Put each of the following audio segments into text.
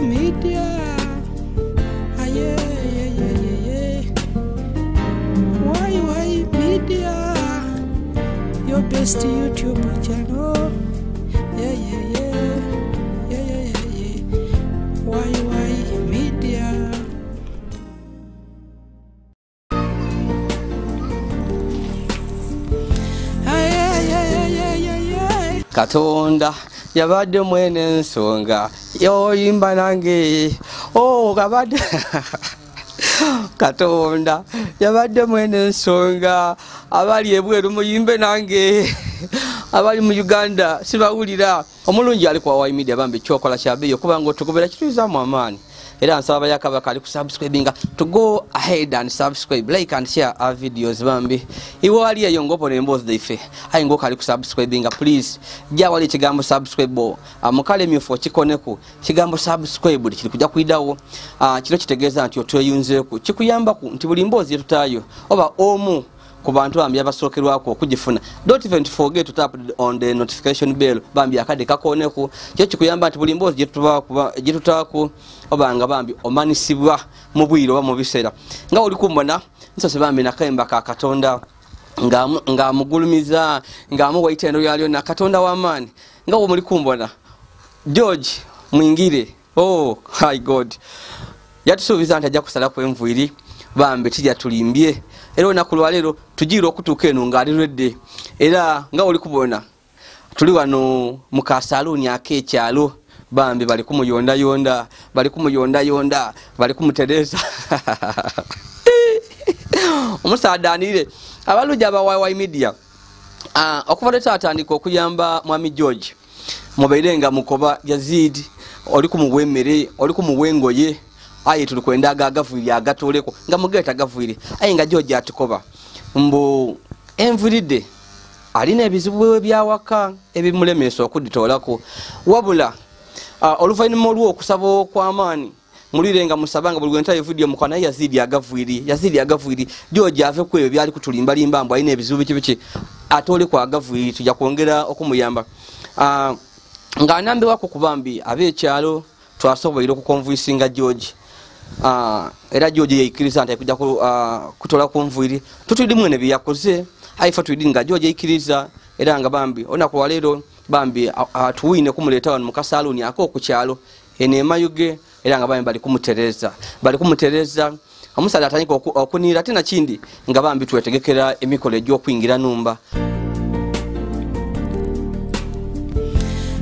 Media. Ah, yeah, yeah, yeah, yeah, yeah. YY Media, your best YouTube channel. Yeah, yeah, yeah, yeah, yeah, yeah, yeah. YY Media. Ah, yeah, yeah, yeah, yeah, yeah, yeah. Katonda yabadde mwene ensonga yoyimba nange oh gabadde Katonda yabadde mwene ensonga abali ebweru muyimbe nange abali mu Uganda sibawulira. Omulungi ali kwa YY Media bambi kyokola kyabeeyo kubanga otugobera kituyizaamu amaanyi, era nsaba abayakabaka ali kusubscribinga to go ahead and subscribe, like and share our videos bambi. Iwe wali eyo ng'opona emboozi zaife aye ng'okali kusubscribinga, please jja wali ekigambo subscribe mukale emyufu okikoneku kigambo subscribe kiri kujja kuidawo. Kino kitegeeza nti otweyunzeeku, kikuyambaku nti buli mboozi yetutaayo oba omu ku bantu bambi abasookerwako okugifuna. Don't even forget to tap on the notification bell bambi akadde kakoneku, kyo kikuyamba nti buli mboozi gyetutaaku obanga bambi omanisibwa mu bwire oba mu biseera. Nga oli kumbona nsose bambi nakemba ka Katonda ng'amugulumiza ng'amuwa itendo lyalyo Katonda w'amaanyi. Nga bwe muli kumbona George Mwingire, oh my God, yatusuubiza nti ajja kusalako enviiri bambi tijja tulimbye, era olunaku lwaleero tugiire okutuuka eno ng'ali lwedde. Era nga oli kubona tuli wano mu kasaluuni ak'ekyalo bambi bali kumuyondayonda, bali kumuyondayonda, bali kumutereeza. Omusaadha anire abalungi aba YY Media okuva lwe twatandika okuyamba mwami George mubeire nga mukoba Yazid oli kumuwa emmere, oli kumuwa engoye, aye tuli kwenda agavwiri agatoleko nga mugeeta gavwiri, aye nga George atukoba mbu enviridde alina ebizibu ebyawaka ebimulemesa okuditoolako. Wabula oluvannyuma olw'okusaba okw'amaanyi mulire nga musabanga buli lwentayo video mukwana Yazidi agavwiri, Yazidi agavwiri, George ave ku ebyo byali kutulimbalimba mbu alina ebizibu biki biki atoleko agavwiri, tujja kwongera okumuyamba. Ng'anambewako ku bambi ab'ekyalo twasoboire okukonvisinga George. Era George yeikiriza nti akujja kutola ku nviiri. Tutuli mwene bye yakoze aye ffe tulidi nga George yeikiriza, era nga bambi olunaku lwaleero bambi atuwine kumuleeta wano mu kasaluuni ak'oku kyalo eno emayuge, era nga bambi bali kumutereeza, bali kumutereeza. Omusaadha atandika okuniira ate nakindi nga bambi twetegekera emikolo egy'okuyingira numba.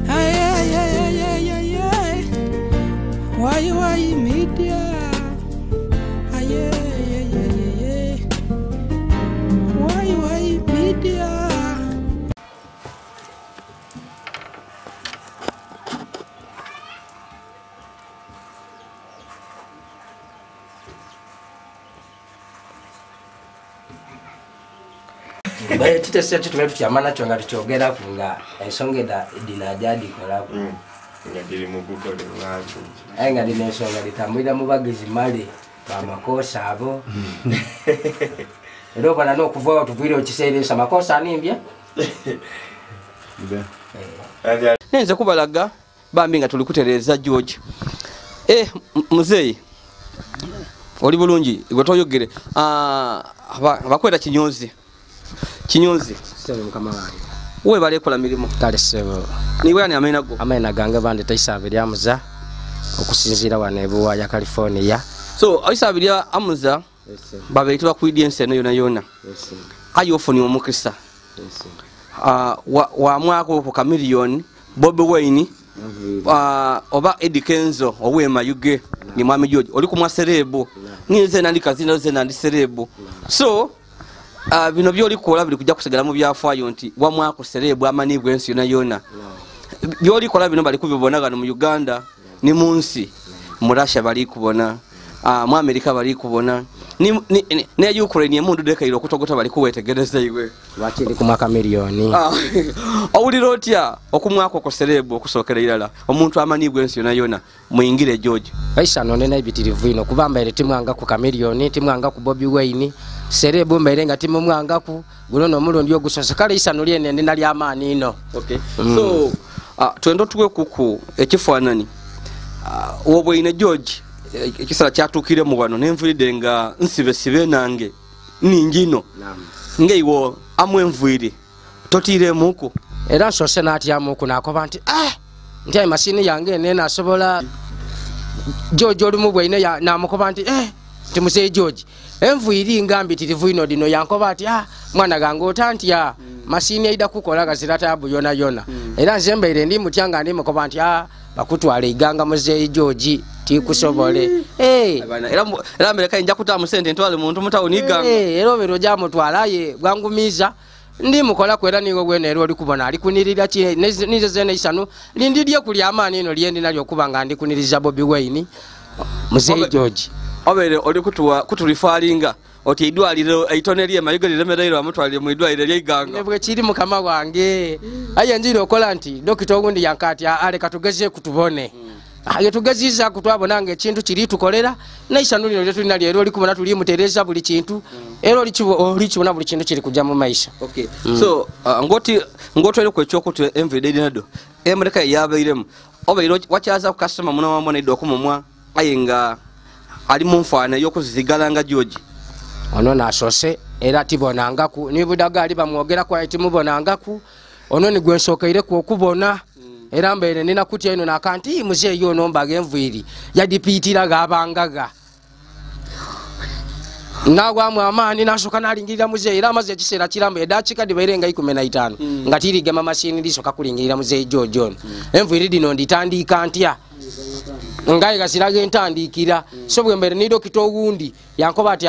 Ah, yeah, yeah, yeah, yeah, yeah, yeah. YY Media. Ah, yeah, yeah, yeah, yeah, yeah. YY Media. Baye kitese tutume tukyamana kyo nga tukyogeraku nga ensonga eda dina gyadikolaku nga giri mu gukolebwa aye nga dina ensonga ditambulira mu bagezi male bamakosa abo era obona n'okuvawo tuviire okiseeresa makosa animbya. Nenze kubalaga bambi nga tuli kutereeza George. Muzeeyi oli bulungi gwe toyogere. Abakweta kinyonzi kinyonzi Ssebo mukama wange webale kola mirimu. Kale ssebo niwe ani amena go? Amena gange bande taisabiri amuza okusinziira wano ebuwa ya California. So aisabiri amuza babeetu bakwidye ensi eno yona yona. Aye ofuni omukisa wamwako ku Chameleone, Bobi Wine, oba Eddy Kenzo ow'emayuge ni mwami George oli kumwa serebu ninze nandi kazina ze nandi serebu. So bino byoli kola biri kujja kusigala mu byafaayo nti wamwako serebu amanibwa ensi yona yona. Byoli kola bino bali kubibona gano mu Uganda ni mu nsi mu Russia bali kubona, mu America bali kubona, ne Ukraine emundu dekairo okutogota bali kuwetegereza iwe lwaki ndi kumwaka miliyoni. Owulira otya okumwako ku serebu okusookera irala omuntu amanibwa ensi yona yona Mwingire George? Aisha nonena ebitirivu ino kuba mbaire timwanga ku Chameleone, timwanga ku Bobi Wine, serebu mbaire nga timumwangaku guno n'omulundi ogusose. Kale isano lyene ndina ly'amaanyi ino. Okay. So twenda tuwe kuku ekifaananyi Obwaine George ekisala kyatukiremu wano nenvuidde nga nsibesibe nange ningino ngeiwo amwenvuire totiiremuku era nsose n'atyamuku nakoba nti nti ayi mashini yange ene nasobola George olumu bwaine namukoba nti nti muzeeyi George envuiri nga mbitirivu ino dino yankoba ati mwana gange otantya mashini eida kukola gazira taabu yona yona era nze mbaire ndi mutya nga ndimukoba nti bakutwala iganga muzeeyi George tikusobole era mbere nja kutaamu sente ntwale muntu mutawuni iganga era obeera ojamutwala ye bwangumiza ndimukola era niwe gwene era oli kubona alikunirira ki nize zene isanu lindirye kulya amaani ino lyendi nalyo okuba nga ndikuniriza Bobi Wine muzeeyi George obeere oli kutulifalinga oti eidwaliro eitone lye Mayuge liremereirwe amutwalire mu idwaliro ly'eiganga bwe kiri mukama wange aye njira okola nti dokita ogundi yankati aleka tugeze kutubone aye tugeziza kutwabona nga ekintu kiri tukolera naisanu lino lyetulina lyero oli kubona tuli mutereza buli kintu era olikibona buli kintu kiri kujja mu maisha. Okay. So ngoti ngotwere ku ekyokutu envide nado emureka yabairemu obeire wakyaza ku customer muno wamona iddo okumumwa aye nga ali mu nfaana y'okuzigala nga George ono nasose era tibonangaku nibudaga ali bamwogera kwa timubonangaku ono ni gwensokeireku okubona era mbeere nina kutya ino nakanti muzeeyi ono mbaga enviiri yadipiitira gabangaga nagwamu amaani nasooka nalingirira muzeeyi era amaze ekiseera kirambo eddakiika dibaire nga 15 nga tirigema mashini lisooka kulingirira muzeeyi George ono enviiri dino nditandiika ntya ngaye gasiraga entandiikira so bwe mbeere ni dokita owundi yankoba ati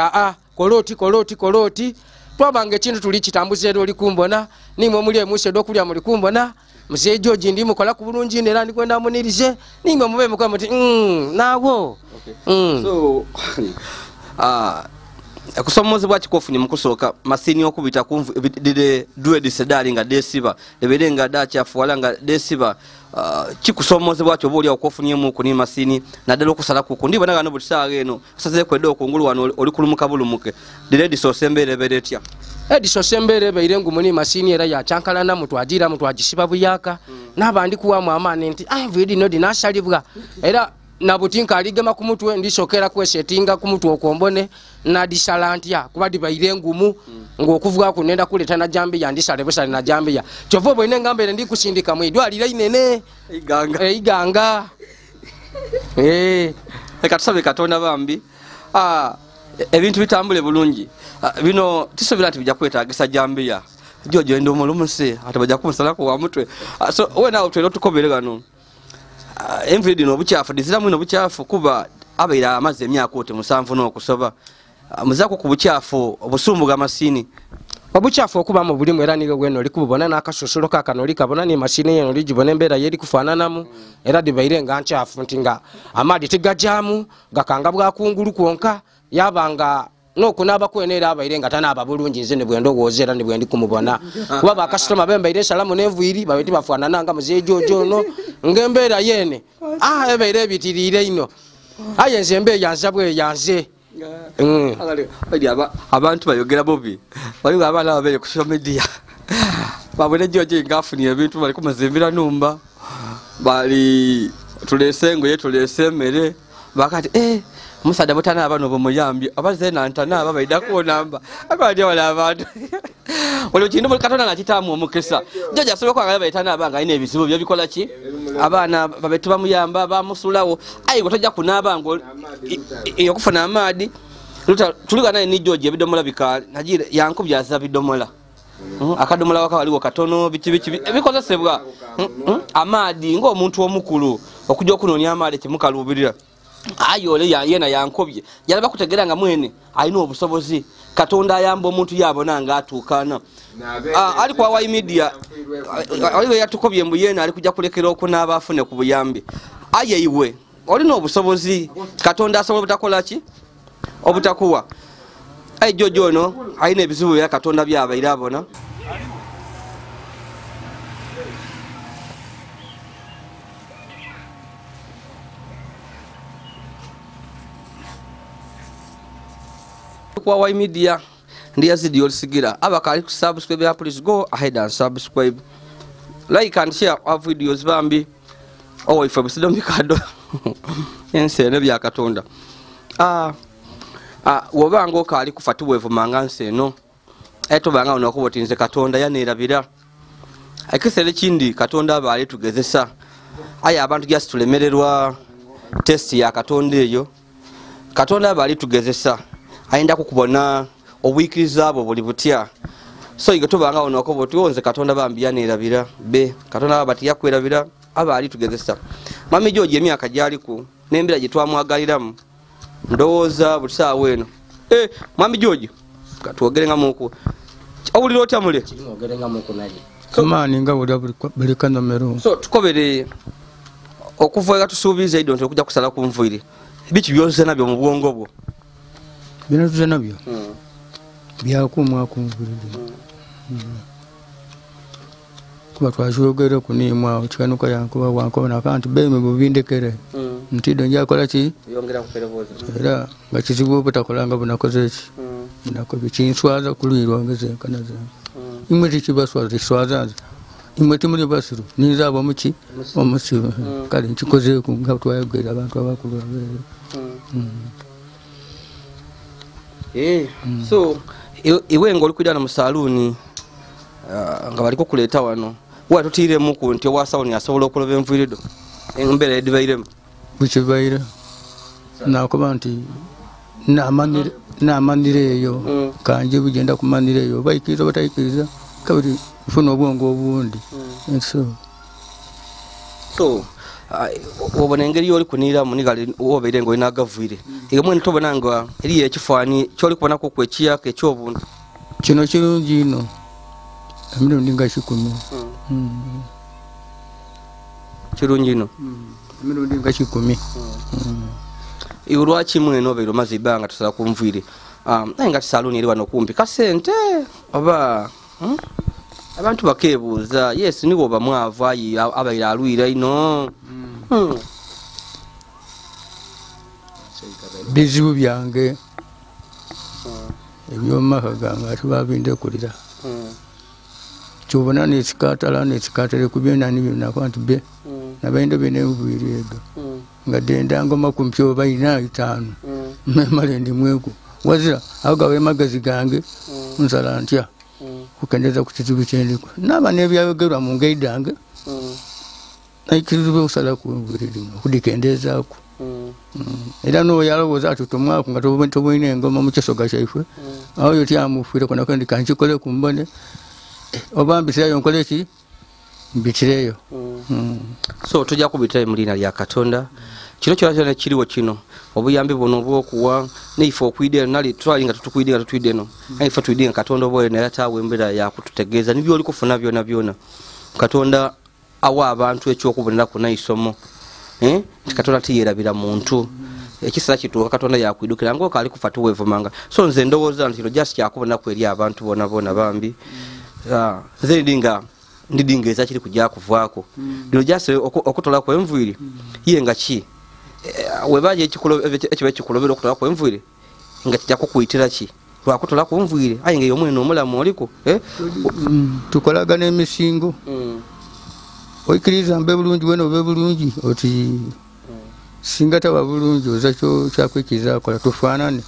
koloti koloti koloti twabanga ekintu tuli kitambuza era oli kumbona nimwe muli emusa ed'okulya muli kumbona muzeeyi George ndimukola ku bulungi era ndikwenda munirize nimwe mube mukola muti naawo. So okusomozebwa kikofunye mukusooka masini okubita kunvire dread sedali nga desiba ebere nga dakyafuwala nga desiba kikusomozebwa kyo oba oli okofunyemu ni masini naddala okusala kuku ndibona gano buli ssaawa eno osazeeko edda okungulu wano oli kulumuka bulumuke diredisoosa embeera ebeera etya? Edisosa embeera ebeire ngumu ni masini era yakyankalanamu twagiramu twagisiba buyaka n'abandi kuwamu amaani nti enviiri dino dinasalibwa era nabuti nkaligema ku mutwe ndisokera kwesetinga ku mutwe okwombone nadisala ntya kuba dibaire ngumu ng'okuvuga nenda kuleeta na jambiya ndisale busale na jambiya kyova obwine ngamba ere ndikusindika mu idwaliro inene eiganga leka tusabe Katonda bambi ebintu bitambule bulungi bino tusuubira nti bijja kwetaagisa jambiya George ndi omulumuse ate bajja kumusalako wa mutwe so we naawe twera otukobere gano enviiri dino obukyafu diziramu ino obukyafu kuba abeera amaze emyaka oti 7 n'okusoba muzaako ku bukyafu obusumbu bw'amasini obukyafu okuba mu bulimu era niwe gweno oli kububona n'akasusulo kaakano olikabona ni mashini yeno oligibona embeera ye erikufaananamu era dibaire nga nkyafu nti nga amaadi tegajaamu gakanga bwakungulu kwonka yaba nga n'okunaaba kwene era abaire nga tanaaba bulungi nze ne bwe ndowooza era ne bwe ndi kumubona kuba bakasitoma bembaire esalamu n'enviiri babe tibafaanana nga muzeeyi George ono ng'embeera yeene ebeire ebitiriire ino aye nze mbeeyanza bweyanze. Abantu bayogera bubi waliwo abaana babeere ku social media babone George ng'afunye ebintu bali kumuzimbira numba bali tuleese engoye tuleese emmere bakati musadda butanaaba n'obumuyambye abaze nantanaaba baida kuonamba akwali wala abantu waliwo kintu Katonda nakitaamu omukisa George asobola okwagala baitanaaba nga alina ebizibu bye bikola ki abaana babe tubamuyamba bamusulawo aye gwe tojja kunaaba ngo okufuna amaadi tuliga naye ni George ebidomola bikaali nagira yankubyaza bidomola akadomola waka waliwo katono biki biki ebikozesebwa amaadi ng'omuntu omukulu okujja okunoonya amaadi temukaluubirira aye ole yena yankobye yalaba kutegeera nga mwene alina obusobozi Katonda ayamba omuntu yabona nga atuukana ali kwa Y Media aliwe yatukobye mbu yena ali kujja kulekera okunaaba afune ku buyambi aye iwe olina obusobozi Katonda asobola obutakola ki obutakuwa aye George ono alina ebizibu bya Katonda byabaire abona. Kwa Y Media ndi Yazidi Olisigira abakali ku subscribe please go ahead and subscribe, like and share our videos bambi. Owo ife busido mikado. Ensi eno bya Katonda. Wobanga okaali kufa tuweevumanga nsi eno, aye tobanga onokuba oti nze Katonda yaneerabira. Ekiseera ekindi Katonda aba ali tugezesa, aye abantu just tulemererwa test ya Katonda eyo. Katonda aba ali tugezesa, ayenda kukubona obwikiriza bwo buli butya. So igo tobanga onokuba oti nze Katonda bambi yaneerabira, be Katonda aba tiyakwerabira, aba ali tugezesa. Mami George emyaka gyaliku n'embeera gye twamwagaliramu, ndowooza buli ssaawa eno. Mwami George, katwogerengamuku. Owulira otya mule? Amaani nga buli kanomero. So tukobere okuva ega tusuubiza iddo nti okujja kusala ku nviiri, biki by'ozze nabyo mu bwongo bwo? Bino tuzze nabyo byakuumwa ku nviiri. Kuba twakyogere ku niimu awo Kiwanuka yankuba wankuba naka nti beemi bubindekere nti iddo njakola ki? Era nga kizibu obutakola nga bunakoze ki? Bunakoze kinswaza kulwirwa ngezenkana zenka. Imwe tekibaswaza tekiswaza nze. Imwe temuli basiru ninza abo muki? Omusiru. Kale nkikozeeku nga twayogera abantu abakulu abeere. So iwe ng'oli kwidana mu saluuni nga baliko kuleeta wano, wa tutiiremuku nti owa sawuni asobola okuloba enviiri do embeera edibairemu? Bwekibaire nakuba nti namanira eyo kanje bugenda kumanira eyo, bayikiriza batayikiriza kabiri nfuna obwongo obundi. So obona engeri yoli kuniramu nigali obeire ng'olina agavwire, emwe ntobona nga eriyo ekifaananyi kyoli kubonako ku ekiyaka eky'obuntu. Kino kirungi ino, emirundi nga 10. Kirungi ino, emirundi nga 10. Iwe lwaki mwene obeire omaze ebbanga tosala ku nviiri? Naye nga tisaluuni eri wano kumpi kasente oba abantu bakeebuuza. Yes, niwe oba mwavu ayi abaire alwira ino. Bizibu byange eby'omumaka gange ate babindekulira. Kyobona nesikatala nesikatale ku byonna nibyo nti be nabaindo bye nenviiri edo nga denda ngoma ku mpyo oba 4 5 memale ndimweku wazira ago gawe magezi gange nsala ntya kukendeza ku kizibu kyendiku naba n'ebyayogerwa mu ngeri dange naikiriza okusala ku nviiri lino okudikendezaako. Era n'oyo alowooza ati tomwaku nga tobwine engoma mu kisoga kyaife, awo yo tyamufiireko nako ndi kankikole ku mbone oba mbitireyo nkole ki? Mbitireyo. So tujja kubitirayo mu linnya lya Katonda. Kino kyona kyona ekiriwo kino, obuyambi buno obw'okuwa neife okwida eno nali twali nga tutukwidde nga tutwidde eno, naye ife twidde nga Katonda oba naye ataawa embeera yakututegeeza nibyoli kufuna byona byona. Katonda awa abantu ekyokuboneraku naisomo, nti Katonda tiyerabira muntu. Ekiseera kituuka Katonda yakwidukira ng'okaali kufa tuweevumanga. So nze ndowooza nti kino just kyakuboneraku eri abantu bona bona bambi. Nze ndidinga eza kiri kujja kuvaako. Lino just okutolako enviiri ye nga ki? Webaje ekiba ekikulobera okutolako enviiri nga kijja kukuyitira ki? Lwakutolako enviiri aye nga omwene omulamu oliko. Tukolagana emisingo. Oikiriza mbe bulungi wena obe bulungi oti singa taba bulungi oza kyakwikiriza akola tufaanane.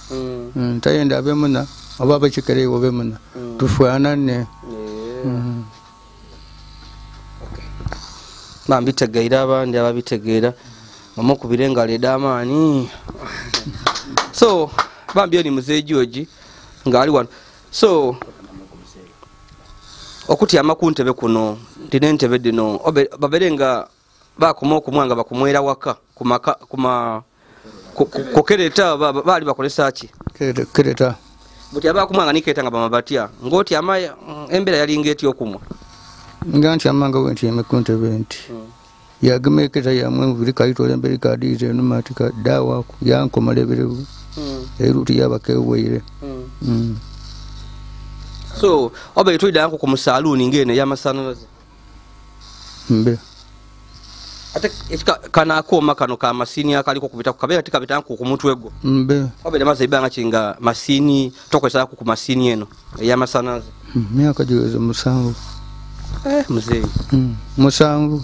Tayenda abe muna oba abakikere obe muna tufaanane. Bambitegeera abandi ababitegeera bamukubire engalo ed'amaanyi. So bambi ni Muzeeyi George ng'ali wano. So okutyama ku ntebe kuno ndina entebe dino babeere nga bakoma okumwa nga bakumwera waka kukereta baali bakolesa ki? Kereta. Buti abakumwa nga nikeeta nga bamabatya ng'otyama embeera yalinga etya okumwa? Nga ntyama nga bwe ntyame ku ntebe nti yagema eketa yamwe mubiri kayitola emberi kadiiza enuma ati daawaku yankomala ebirevu eruti yabakeweire. So oba etwiddanko ku musaaluuni ng'eno ey'amasannyalaze? Mbe. Ate kano akooma kano ka masiini akaliko kubita kabeera tikabitanku ku mutwe gwo? Mbe. Obeera maze ebbanga ki nga masiini tokozesaako ku masiini eno ey'amasannyalaze? Myaka giweze 7. Muzeeyi. 7.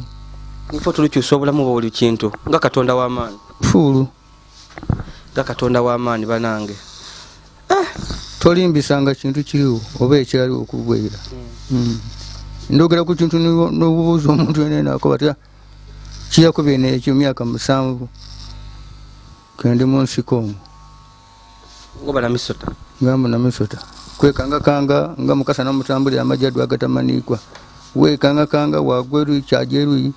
Nifo tulikyusa obulamu bwa buli kintu nga Katonda w'amaanyi. Fuulu. Nga Katonda w'amaanyi banange. Tolimbisanga kintu kiriwo oba ekyaliwo okugwera. Ndogera ku kintu n'obuuza omuntu yenna akoba atya kiyakubye n'ekyo myaka 7 kendi mu nsiko omwo. Ngoba na misota. Ngamba na misota. Kwekangakanga nga mukasa n'omutambulira amajjaddu agatamaniikwa. Weekangakanga wagwa eruyi kyaja eruyi.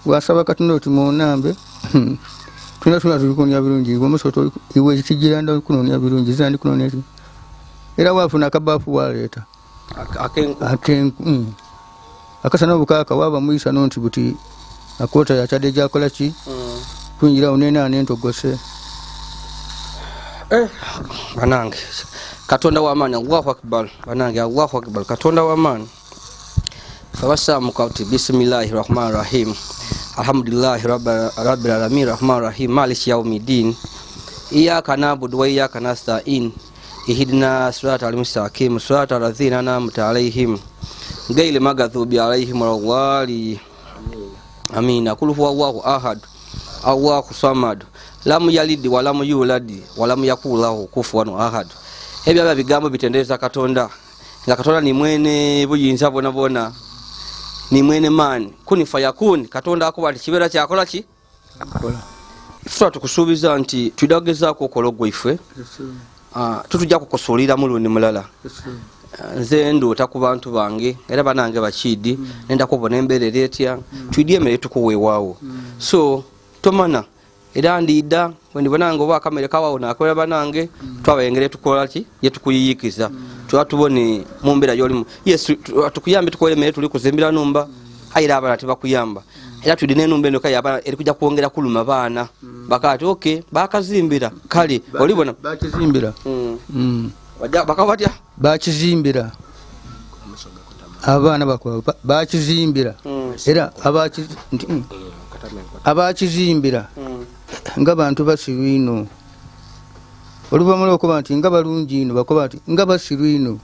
Wasaba Katonda oti munnambe. Tuna tuli kunoonya birungi, iwe omusota iwe kijiranda oli kunoonya birungi, nze ndi kunoonya ki. Era waafuna akabaafu waleeta. Akenku. Akasana obukaaka waaba muyisa nti buti akoota yakyadde gyakola ki? Kuyingira onenaana entogose. Banange Katonda w'amaanyi, Allahu Akbar. Banange Allahu Akbar, Katonda w'amaanyi. Fawassamuka uti bismillahir rahmanir rahim. Alhamdulillahi rabbil alamin rahmanir rahim maliki yawmiddin. Iyyaka na'budu wa iyyaka nasta'in. Ihdina siratal mustaqim siratal ladzina an'amta alaihim ghayril maghdubi alaihim waladdallin. Amin. Qul huwallahu ahad. Allahu samad. Lam yalid wa lam yulad wa lam yakul lahu kufuwan ahad. Ebyo bya bigambo bitendereza Katonda. Nga Katonda ni mwene buyinza bona bona. Ni mwene maani. Kuni fayakuni. Katonda akuba nti kibeera kyakola ki? Kola. Ife tukusuubiza nti tudagezaako okukola ogwaife. Tutujja kukusuulira mulundi mulala. Nze ndoota ku bantu bange era banange bakiidi nenda kubona embeera eri etya. Twidye emmere tukuweewaawo. So tomana era ndiida wendibona nga oba akamere kawawo nakolera banange twabayengere tukola ki ye tukuyiyikiza tuba tubone mu mbeera gy'olimu. Yes, tukuyambe tukolere emmere tuli kuzimbira numba aira abaana tebakuyamba era tulina enumba eno kale abaana eri kujja kwongera kuluma baana bakaati okay bakazimbira kale olibona bakizimbira. Bakaba batya bakizimbira abaana bakola bakizimbira era abakizimbira nga bantu basiru ino. Oluvamala okuba nti nga balungi ino bakoba nti nga basiru ino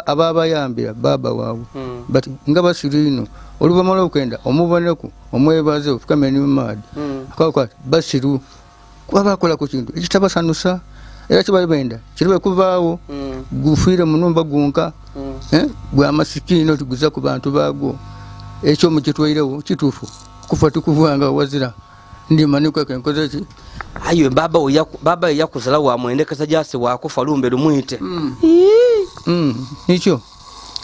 ababayambira baba waabwe but nga basiru ino. Oluvamala okwenda omuboneku omwebaze ofukame ne maadi akakola basiru kuba bakola ku kintu ekitabasanusa era kibali benda kiribe kuvaawo gufiire mu numba gunka gwa masikini otiguza ku bantu baagwo ekyo mukitwairewo kituufu kufa tukuvanga wazira ndi manikwe kenkoze ki ayo baba yakuzala wa mwendekeza jase wakufa lumbe lumwite. Nikyo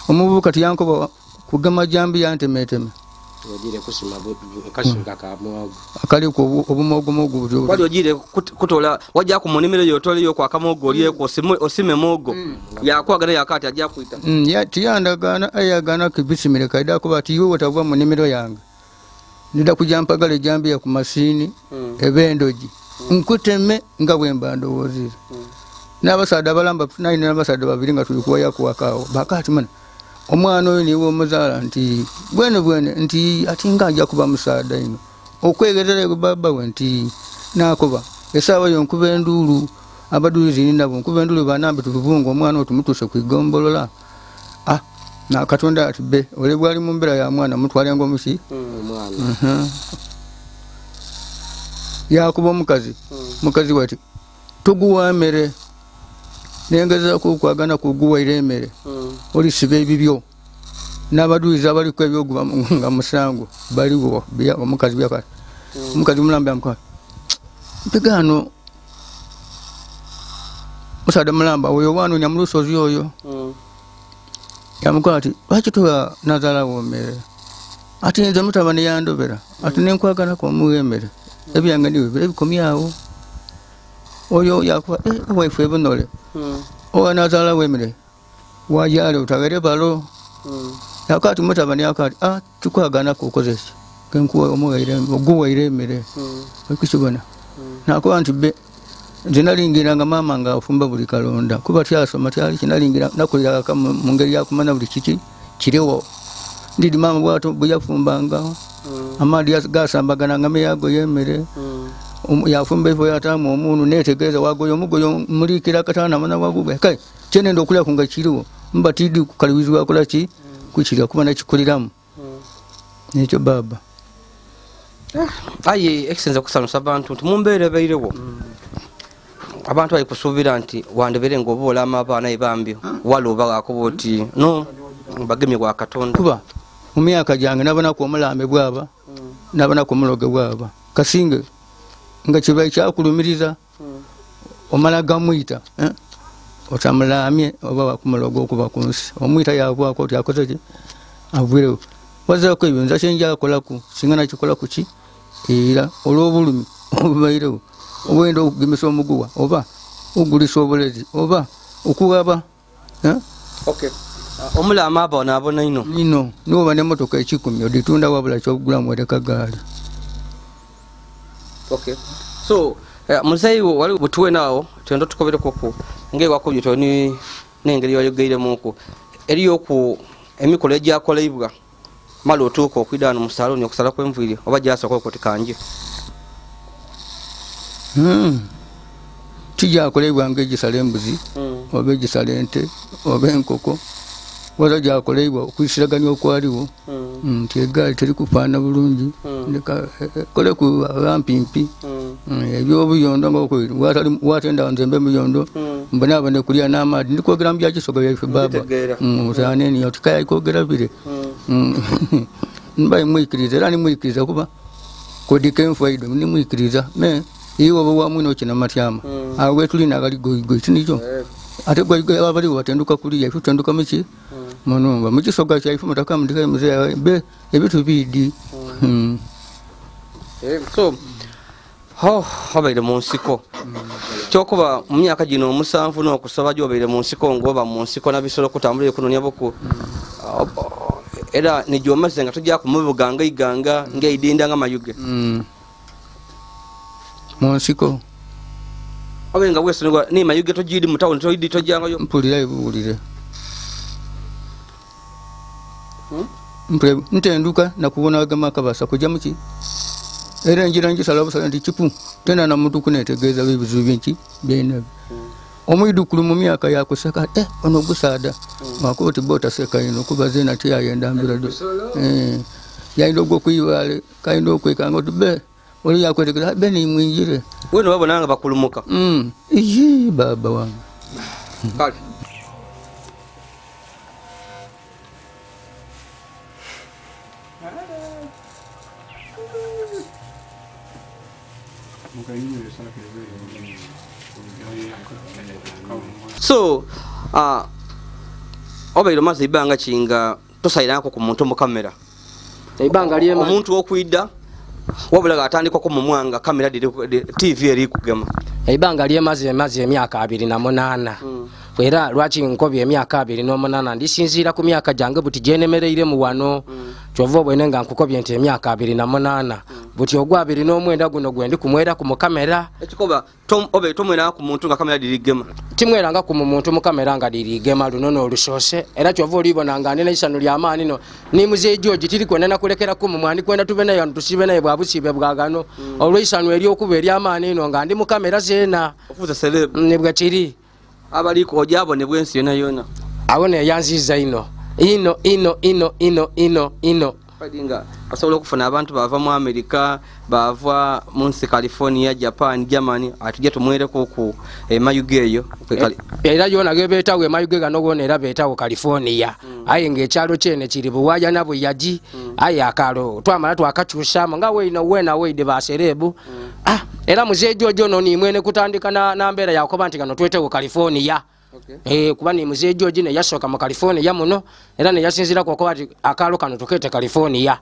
omuvubuka tiyankoba kugema jambi yantemeteme ojire kusima kashinga ka muogo akaliko obumogo butyo wali ojire kutola wajja ku munimiro yotole yo kwa kamogo olyeko osime mogo yakwagana yakati ajja kuita ya tiyandagana ayagana kibisimire kaida kuba ati iwe watavuwa munimiro yange nida kujja mpagala jambi ya ku masini ebendoji nkuteme nga bwemba ndowozira n'abasaada balamba nine n'abasaada babiri nga tuli kuwaya kuwakaawo bakati mana omwana oyo niwe omuzaala nti bwene bwene nti ati nga ajja kuba musaada ino okwegezera baba we nti nakoba essaawa yo nkuba enduulu abaduulizi nabo nkuba enduulu banambe tubuvunga omwana oyo tumutuuse ku igombolola. Na Katonda ati be ole bwali mu mbeera ya mwana mutwale ng'omuki omwana. Yakuba omukazi mukazi wati tuguwa emmere nengezaako okwagana kuguwaira emmere olisiba ebibyo n'abaduulizi abaliko ebyoguba nga musango baliwo omukazi byakati omukazi mulamba yamukaa mpigaano musaada mulamba oyo wanoonya mu lusozi oyo yamukola ati lwaki tuwa nazaalawo mmere ati nze mutabani yandobera ati nenkwagalako omuwa emmere ebyange niwe ebikomyawo oyo yakuba waife ebunole owa nazaalawo emmere wajale otagere balo yakati mutabani yakati tukwaganako okoze ki kenkuwa oguwaire emmere okukibona nakuba nti be nze nalingiranga maama nga afumba buli kalonda kuba tyasoma tyali kinalingira nakuliraka mu ngeri yakumanya buli kiki kiriwo ndidi maama bwato bwe yafumbanga amaadi gasambagananga meyagoya emmere yafumba ifo yatamu omuntu netegereza wagoya omugoyo mulikira katana mana waguga kale kyenenda okulya kunga kiriwo mba tidi kukaliwizibwa kola ki kukirya kuba nakikuliramu nekyo baba. Aye ekisinza kusanusa abantu nti mumbeera ebairewo abantu bali kusuubira nti wandebere ng'oba olama abaana ebambi wala oba gakuba oti no bagemye gwa Katonda. Kuba mu myaka gyange nabonaku omulambe bwaba nabonaku omuloge bwaba kasinge nga kiba kyakulumiriza omala gamwita otamulamye oba wakumuloga okuva ku nsi omwita yavwako oti akoze ki avwirewo wazirako ebyo nza kyenjakolaku singa nakikola ku ki era olw'obulumi obubairewo obwenda okugemesa omuguwa oba ogulisa obulezi oba okuwaba. Okay. Omulama aba onaabona ino ino niwoba n'emmotoka 1,000 oditunda wabula kyokugulamu ereka gaali. Okay. So muzeeyi wali butuwe naawo twenda tukoberekoku ng'ewakubye toni n'engeri wayogeiremuku eriyo ku emikolo egyakolebwa mala otuuka okwida wano mu salooni okusala kw'enviiri oba gyasooka okwo tikanje. Kijakolebwa ng'egisala embuzi oba egisala ente oba enkoko waza gyakolebwa okwisiraganya okwaliwo nti eggaali terikufaana bulungi leka kole ku abampimpi ebyobuyondo nga watenda nze mbe muyondo mbona abane kulya n'amaadi ndikwogera mu byakisoga byaife baba otaneni otikayaikwogera bire mbaye mwikiriza era nimwikiriza kuba kodika enfaido nimwikiriza me iwe oba wamwine okina matyama awo wetulina agali goyigoyi tinikyo ate goyigoyi abaliwo batenduka kuliya ife tutenduka muki munumba mukisoga kyaife mutaka mudika muzeeyi be ebitu biidi. So obaire mu nsiko kyokuba mu myaka gino 7 n'okusaba gyobaire mu nsiko ng'oba mu nsiko nabisolo okutambula ekunonya buku era nijomaze nga tojja kumubuga nga iganga ng'eidinda nga mayuge mu nsiko abe nga wesunigwa ni mayuge tojidi mu tawuni toyidi tojangayo mpulira ebuwulire ntenduka nakubona agama akabasa kujja muki era enjira ngisala busala nti kipu tena na muntu kunetegeeza ebizibu binki byena omwidukulu mu myaka yakuseka ono gusaada wakuba ti botaseka ino kuba zena tiyayenda mbira do yayinda ogwokuyibale kayinda okwekanga oti be oli yakwetegera be nimwinjire weno babona nga bakulumuka iyi baba wange. Kale so obaire omaze ebbanga kinga tosayirangako ku muntu mu kamera ebbanga lyema omuntu okwidda wabula ng'atandikako mu mwanga kamera TV eri kugema ebbanga lyemaze emaze emyaka 28 era lwaki nkobye emyaka 28 ndisinziira ku myaka gyange buti gyenemereire mu wano kyova obwene nga nkukobye nti emyaka 28 buti ogwa 29 guno gwe ndi kumwera ku mukamera ekikoba obe tomwera ku muntu nga kamera dirigema timweranga ku muntu mu kamera nga dirigema luno n'olusoose era kyova olibona nga ndina isano ly'amaani no ni muzeeyi George tiri kwenda nakulekera ku mumwani kwenda tube naye tusibe naye bwabusibe bwagano olw'isano ery'okuba ery'amaani ino nga ndi mu kamera zeena ofuza celeb ne bwe kiri abaliko ojabone bwensi yona yona awone yanziza ino ino ino ino ino ino ino padinga asobola okufuna abantu bava mu America bava mu nsi California Japan Germany atujja tumwereko ku Mayuge eyo era yona gebeetawo Mayuge gano gona era beetawo California aye ng'ekyalo kyene kiri buwaya na buyaji aye akalo twamala twakakyusaamu nga weino wena weide baserebu era muzeeyi George ono ni mwene kutandika na mbeera yakoba nti gano twetewo California. Okay. Kuba ni muzeeyi George ne yasooka mu California muno era ne yasinziira ku okuba nti akaalo kano tukete California.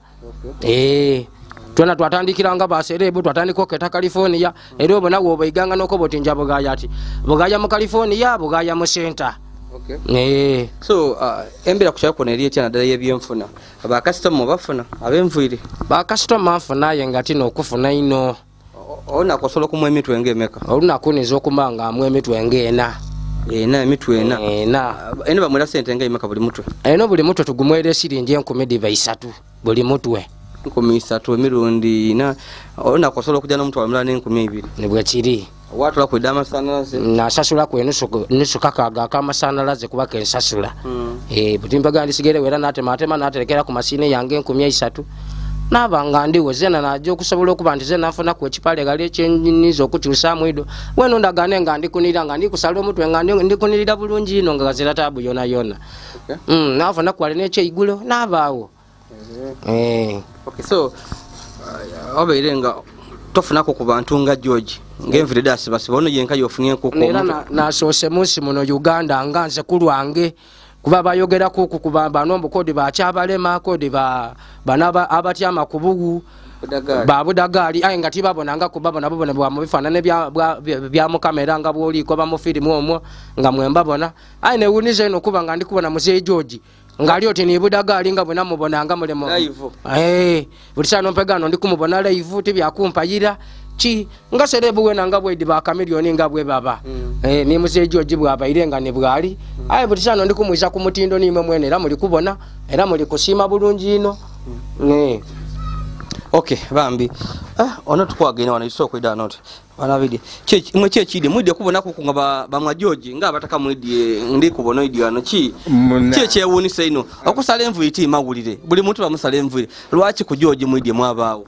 Okay. Twena twatandikiranga baserebu twatandika oketa California era obona bw'obaiganga n'okoba oti nja Bugaya ati Bugaya mu California Bugaya mu center. Okay. So embeera ku kyalo kuno eri etya naddala y'ebyenfuna bakasitoma bafuna ab'enviiri bakasitoma nfuna aye nga tino okufuna ino olunaku osobola okumwa emitwe ng'emeka olunaku niyinza okuba nga amwa emitwe ng'ena ena emitwe ena ena eno bamwera sente ng'emeka buli mutwe eno buli mutwe tugumwera esiringi 3,000 buli mutwe 3,000 emirundi ena olunaku osobola okujja n'omutwalo mulala n'2,000 ne bwe kiri watula kwidda amasannyalaze nasasula ku enusu kakaaga ak'amasannyalaze kuba kensasula buti mbaga ndisigerewo era n'atemaatema n'aterekera ku masiini yange 3,000 Naba nga ndiwo zena najja okusobola okuba nti zena nfunaku ekipale gali ekyenyiniza okukyusaamu ido. Weno ndagane nga ndikunirira nga ndikusala omutwe nga ndikunirira bulungi ino nga gazira taabu yona yona. Nafunaku wali n'ekyeigulo nabaawo. Okay, so obeire nga tofunako ku bantu nga George ng'enviri dasibasiba ono yenka yofunye enkoko. Era nasoose munsi muno Uganda nga nze ku lwange kuba bayogerako ku bano mbukodi bakyabalema kodi bana abatyama ku bugu babudagaali aye nga tibabonanga kubabona bubona bwa mu bifaanane bya mukamera nga bw'oliiko bamufirimu omwo nga mwembabona aye newuniza eno kuba nga ndikubona muzeeyi George ngali oti ni budagaali nga bwe namubonanga mulemo buli saano mpegano ndikumubona live tibyakumpayira ki nga serebu wena nga bwedi ba Chameleone nga bwe baba ni muzeeyi George bwabaire nga ne bwali aye buli saano ndikumwiza ku mutindo nimwe mwene era muli kubona era muli kusiima bulungi ino. Okay, bambi ono tukwagenda wano isoko ida not banabidi mwe kyekidi mwidye kubona ku nga bamwa George nga abataka mwidye ndi kubona idi wano ki kyewuunisa ino okusala enviri ti mawulire buli muntu bamusala enviri lwaki ku George mwidye mwabaawo?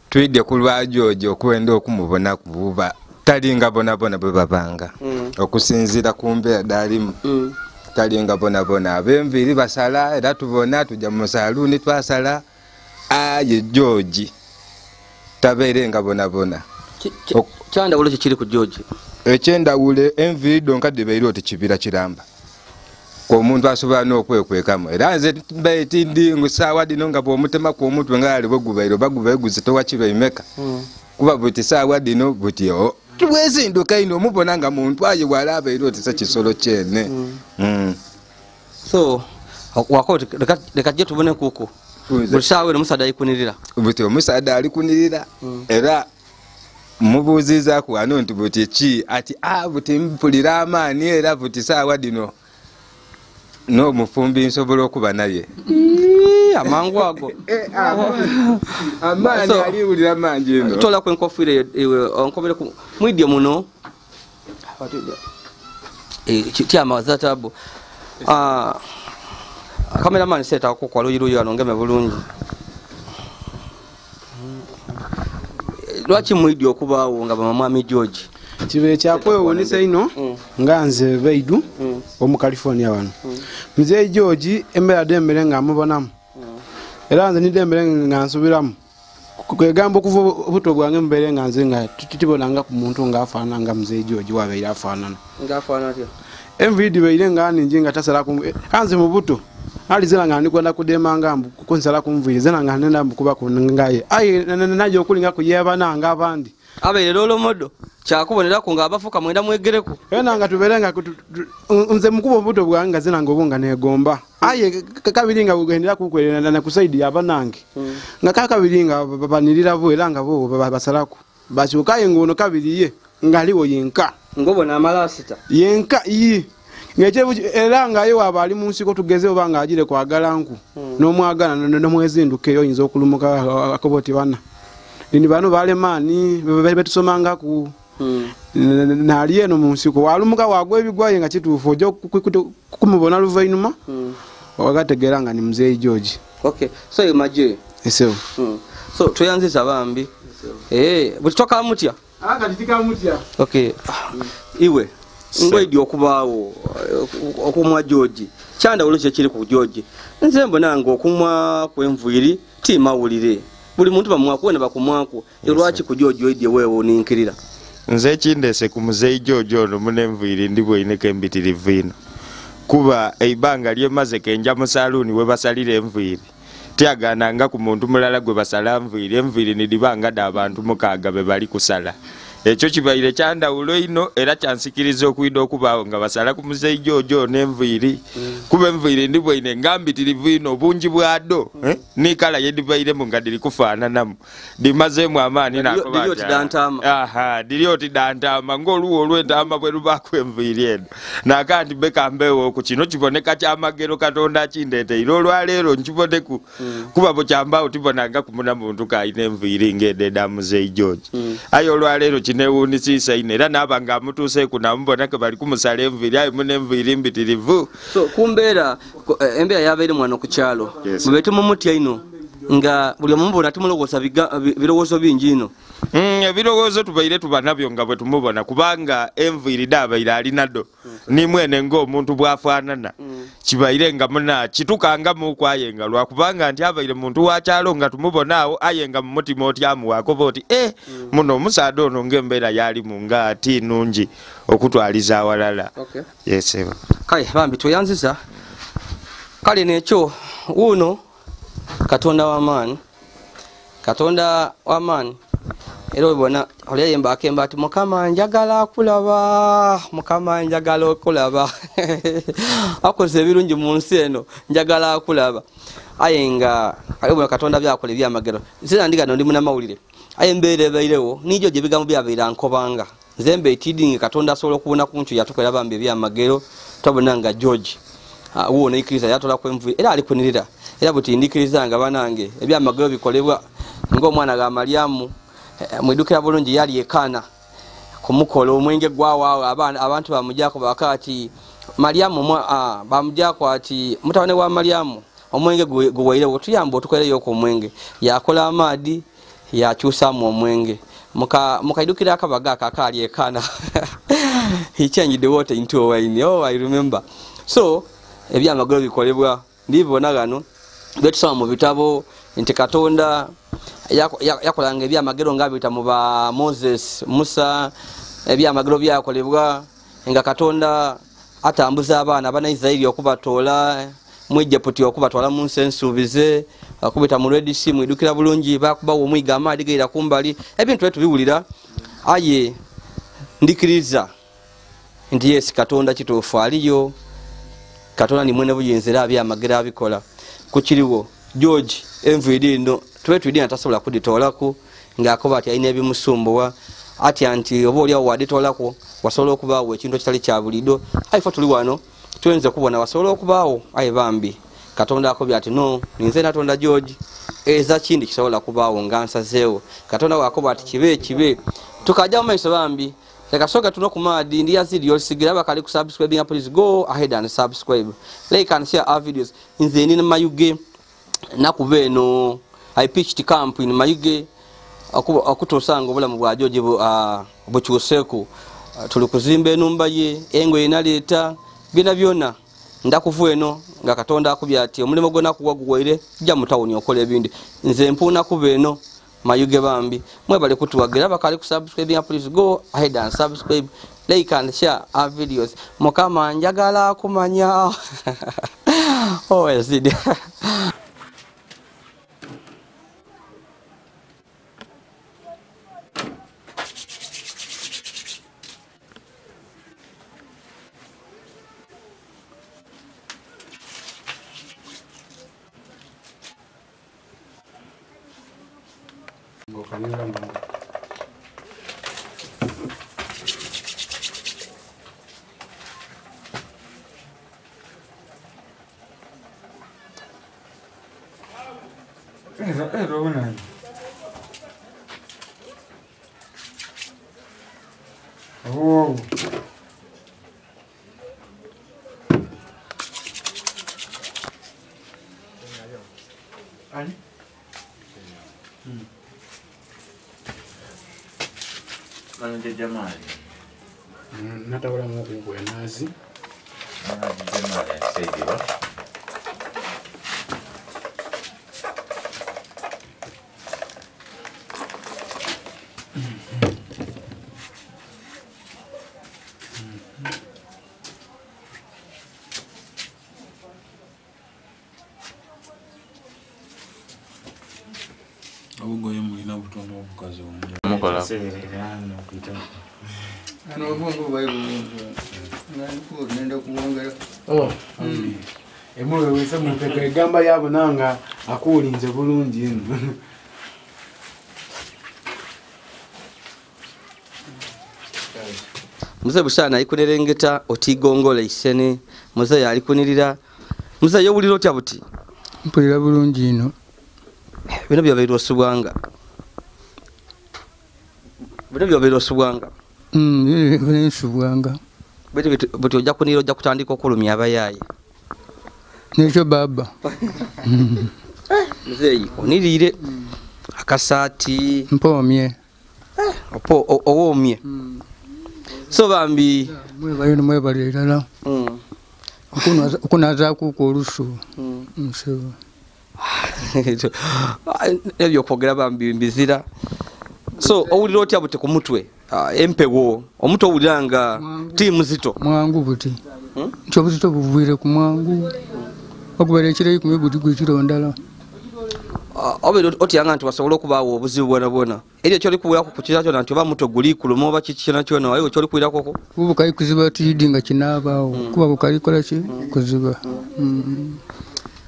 Twidye ku lwa George okwenda okumubona kububa talinga bonabona bwe babanga okusinziira ku mbeera dalimu talinga bonabona ab'enviri basala era tubona tujja mu saluuni twasala aye George tabeere nga bonabona. Kyandawulo kye kiri ku George? Ekyendawulo enviri donka dibeire oti kibira kiramba omuntu asobola n'okwekwekamu era nze mbaiti ndi ngusaawa dino nga bw'omutemaku omutwe nga ali bwegubaire oba gubaire towa kiro imeka kuba buti saawa dino buti bwezinduka ino omubona nga muntu aye wala abeire oti se kisolo kyene. So wako leka je tubone kuko buli saawa eno omusaadha alikunirira buti omusaadha alikunirira era mubuuzizaaku wano nti buti ki ati buti mpulira amaani era buti saawa dino n'omufumbi nsobola okuba naye amangu ago amaani aliwulira mangi ino. Tolaku enkofiira onkobere mwidye muno tyama zatabu kameramani seeta kwa luyiruyi wano ngeme bulungi. Lwaki mwidye okubaawo nga bamwami George? Kibe kyakwewuunisa ino nga nze Beidu omu California wano. Muzeeyi George embeera dembere nga mubonamu era nze nidembere nga nsubiramu kwegamba okuva obuto bwange mbeere nga nze nga titibonanga ku muntu ng'afaanana nga muzeeyi George wabeire afaanana. Ng'afaanana atya? Enviiri dibeire nga nningi nga tasala ku kanze mu buto ali zera nga ndikwenda kudemanga mbu kunsala ku nviiri zera nga nenda mbu kuba ku ngaye aye najja okulinga kuyebananga abandi abeere lolomodo kyakubonerako nga abafuka mwenda mwegereko era nga tubeere nga nze mukuba obuto bwange nga zera nga obunga negomba aye kabiri nga bugendera kukwerera na kusaidi abanange nga kakabiri nga babanirira bo era nga bo basalako bakyuka aye ngono kabiri ye ngaliwo yenka ngobona amalasita yenka yi ng'ekye era nga ye waba ali mu nsiko tugeze oba nga agire kwagala nku n'omwagala n'omwezinduka eyo oyinza okulumuka akoba oti bana nini bano balemaani betusomangaku nali eno mu nsiko walumuka wagwa ebigwaye nga kituufu ojja kumubona luvainuma wagategeera nga ni muzeeyi George. Okay, so imagine esewo so tweyanziza bambi buli tokamutya kati tikamutya. Okay, iwe ngoidi okubaawo okumwa George kyandawulo kye kiri ku George? Nze mbona nga okumwa kwenviri ti mawulire buli muntu bamwaku wena bakumwaku lwaki ku George oidye weewo oninkirira? Nze ekindese ku muzeeyi George ono munenviiri ndi bweineko embitirivu ino kuba eibanga lyemaze kenja mu saluuni we basalira enviiri tyagaananga ku muntu mulala gwe basala nviiri enviiri nidibanga dda abantu mukaaga be bali kusala. Ekyo kibaire kyandawulo ino era kyansikiriza okwida okubaawo nga basala ku muzeeyi George ono enviiri kuba enviiri ndi bweine nga mbitirivu ino obungi bwado ni kala yedibairemu nga diri kufaananamu dimazeemu amaani diri oti dantaama ng'oluwo olw'entaama bwe lubaako enviiri eno naaka nti beka mbeewo ku kino kiboneka kyamagero Katonda akindeeteire olwaleero nkiboneku kuba bukyambaawo tibonanga kumuna muntu k'alina enviiri ng'edo eda muzeeyi George aye olwaleero kinewuunisisa ino era naaba nga amutuuseeku namubona ke bali kumusala enviiri aye muna enviiri mbitirivu. So kumbeera embeera yabeire mwano ku kyalo mube tumumutya ino Nga buli omubona tumulowooza birowoozo bingi ino. Ebirowoozo tubaire tuba nabyo nga bwe tumubona kubanga enviiri daabaire alinado ni mwene ng'omuntu bw'afaanana. Kibaire nga muna kitukanga muku aye nga lwakubanga nti abaire muntu wa kyalo nga tumubona awo aye nga mu mutima otyamuwaako oti muno omusaadha ono ng'embeera yalimu nga ti nnungi okutwaliza awalala. Yes, kale bambi tweyanziza. Kale nekyo wuuno Katonda w'amaanyi, Katonda w'amaanyi. Era obona oliyemba akemba ati Mukama njagala kulaba, Mukama njagala okulaba. Akoze ebirungi mu nsi eno, njagala kulaba. Aye nga ayobona Katonda byakola ebyamagero. Nze ndigano ndi munnamawulire. Aye mbeera ebairewo nijo gye bigambo byabeera nkobanga. Nze mbe etidingi Katonda asobola okubona ku nkyo yatukolera bambi ebyamagero. Twabona nga George wuuno ikkiriza yatola ku enviiri era alikunirira. Era buti ndikiriza nga banange ebyamagero bikolebwa ng'omwana ga Mariamu mwidukira bulungi yali ekana kumukola omwenge gwawaawo abantu bamujjako bakati Mariamu bamujjako ati mutabani wa Mariamu omwenge guwairewo tuyamba otukolereyo ku omwenge. Yakola amaadi yakyusaamu omwenge. Mukaidukira akabaga akaali ekana. He changed the water into wine. Oh, I remember. So ebyamagero bikolebwa ndibona gano betusoma mu bitabo nti Katonda yakolanga ebyamagero nga biyita mu ba Moses, Musa. Ebyamagero byakolebwa nga Katonda atambuza abaana abanaisirairi okubatoola mu Egiputi okubatwala mu nsi ensuubize, okubita mu Red Sea. Mwidukira bulungi bakubawo omwiga amaadi gaira kumbali. Ebintu ebyo tubiwulira aye ndikiriza nti yes, Katonda kituufu aliyo. Katonda ni mwene buyinza era ebyamagero abikola. Kukiriwo George enviiri eno tube twidina tasobola kuditoolako ng'akoba ati alina ebimusumbuwa atya nti oba oliawo waditoolako wasobola okubaawo ekintu ekitali kya bulido. Aye ffe tuli wano tuyinza okubona wasobola okubaawo aye bambi Katonda akobya ati no, ninze natonda George eza kindi kisobola kubaawo nga nsazeewo. Katonda wakoba ati kibe kibe. Tukajja mu maiso bambi. Leka soka tuno kumadi ndi yazidi olisigira bakali kusubscribe, please go ahead and subscribe, like and share our videos. Nze nina Mayuge nakuva eno I pitched camp in Mayuge okutuusanga obulamu bwa George bukyuseeku. Tuli kuzimba enumba ye engoye naleeta byonna byonna. Ndakuva eno nga Katonda akubye ati omulimu gwonna kuwa guwaire jja mu tawuni okola ebindi. Nze mpuuna kuva eno Mayuge bambi mwebale kutuwagira bakali kusubscribe, please go ahead and subscribe, like and share our videos. Mukama njagala kumanya. Oh, yazidi. Egamba yabonanga akuwulinze bulungi eno. Mzee Bushana alikunerengeta otigongola isene. Mzee alikunirira. Mzee yowulira otya buti? Mpulira bulungi ino. Bino byabeera osubwanga. Bino byabeera osubwanga. Nsubwanga. Buti ojja kunira ojja kutandika okulumya abayaaye. Nekyo baba. Muzeeyi oniriire akasaati mpoomye opo owoomye. So bambi mwebale mwebale irala. Okunazaako olusu. Nsebo. Ebyo kwogera bambi mbizira. So owulira otya bute ku mutwe empewo omutwe owulira nga ti muzito mwangu buti nti obuzito buvwire ku mwangu okubeera ekiro ikumi buti gwekirondala. Obeera otyanga nti wasobola okubaawo obuzibu bwona bwona eri ekyoli kuwulirako ku kira kyona nti oba mutwe guli kuluma oba kiki kyona kyona aye ekyoli kuwulirako kuba bukali kuziba tidi nga kinaabaawo kuba bukali kola ki kuziba.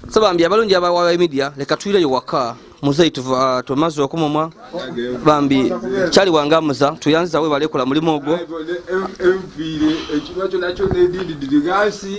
So bambi abalungi abawa media leka tuyireyo waka muzeeyi tumaze okumumwa bambi kyali wangamuza tuyanza we balekola mulimu ogwo.